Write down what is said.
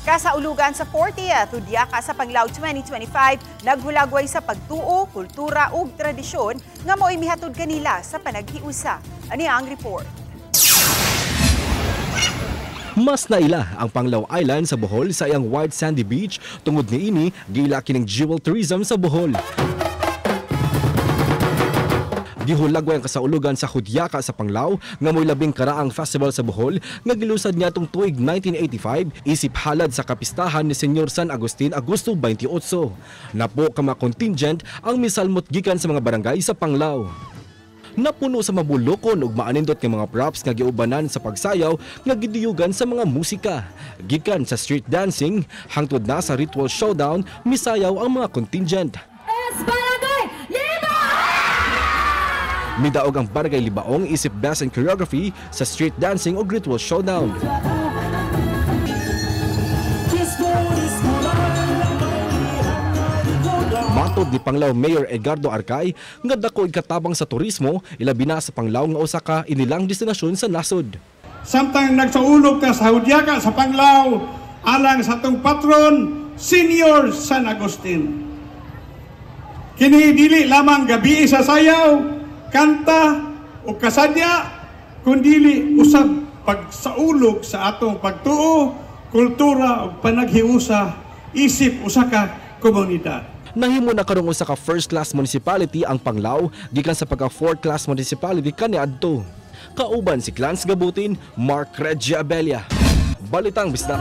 Kasaulugan sa 40th Hudyaka sa Panglao 2025 naghulagway sa pagtuo, kultura ug tradisyon nga mao'y mihatod kanila sa panaghiusa. Ani ang report. Mas naila ang Panglao Island sa Bohol sa iyang white sandy beach tungod niini giila kining jewel tourism sa Bohol. Gihulagway ang kasaulugan sa Hudyaka sa Panglao nga mo'y labing karaang festival sa Bohol nga gilusad niadtong tuig 1985 isip halad sa kapistahan ni Senyor San Agustin, Agosto 28. Napo ka mga contingent ang misalmot gikan sa mga barangay sa Panglao. Napuno sa mabulokon ug maanindot nga mga props nga giubanan sa pagsayaw nga gidiyugan sa mga musika. Gikan sa street dancing hangtod na sa ritual showdown, misayaw ang mga contingent. Midaog ang Barangay Libaong isip best in choreography sa street dancing ug ritual showdown. Matod ni Panglao Mayor Edgardo Arcay nga dako katabang sa turismo, ilabi na sa Panglao nga usa ka inilang destinasyon sa nasod. Samtang nagsaulog ka sa Hudyaka sa Panglao alang sa atong patron Senior San Agustin. Kini dili lamang gabi sa sayaw, kanta o kasadya, kundili usab pagsaulog sa atong pagtuo, kultura ug panaghiusa isip usa ka komunidad. Nahimo na karong usa ka first class municipality ang Panglao gikan sa pagka fourth class municipality kaniadto. Kauban si Clans Gabutin, Mark Regia Abella. Balitang Bisdak.